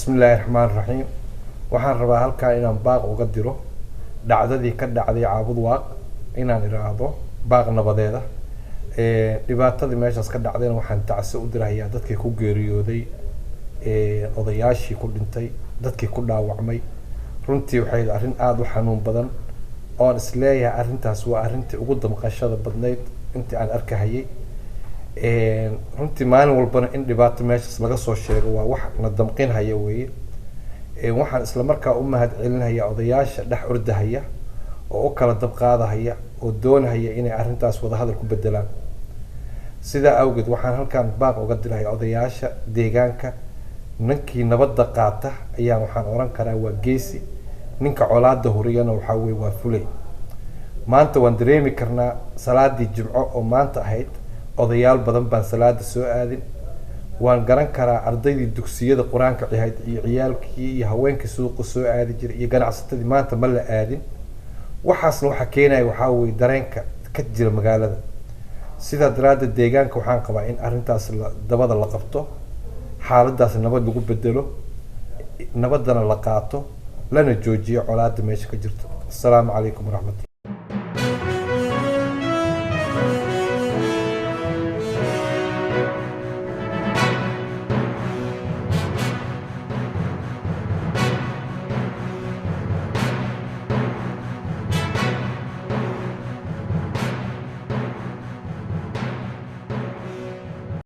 Bismi illaahi raxmaan raxiim. Waxaan rabaa halkaa inaan baaq uga diro dhacdadii ka dhacday Caabud Waaq, inaan iraahdo baaq nabadeeda. Dhibaatadii meeshaas ka dhacdayna waxaan tacsi u dirahayaa dadkii ku geeriyooday, odayaashii ku dhintay, dadkii ku dhaawacmay. Runtii waxay arrin aada u xanuun badan oon isleeyahay arrintaas waa arrintii ugu damqashada badnayd intii aan arkahayay. Runtii maalin walbana in dhibaato meeshaas laga soo sheego waa wax na damqinhaya weeye. Waxaan isla markaa u mahad celinhayaa odayaasha dhex ordahaya oo u kala dabqaadahaya oo doonahaya inay arrintaas wadahadal ku bedelaan. Sidaa awgeed waxaan halkaan baaq uga diraya odayaasha deegaanka: ninkii nabadda qaata ayaan waxaan oran karaa waa geesi, ninka colaada huriyana waxaa weye waa fulay. Maanta waan dareemi karnaa salaadii Jimco oo maanta ahayd odayaal badan baan salaada soo aadin. Waan garan karaa ardaydii dugsiyada qur-aanka cihayd iyo ciyaalkii iyo haweenkii suuqa soo aadi jiray iyo ganacsatadii maanta ma la aadin. Waxaasna waxaa keenaya waxaa weye dareenka ka jira magaalada. Sidaa daraaddeed deegaanka waxaan qabaa in arrintaas la dabada la qabto, xaaladaas nabad lagu bedelo, nabaddana la qaato, lana joojiyo colaadda meesha ka jirto. Asalaamu calaykum waraxmatullah.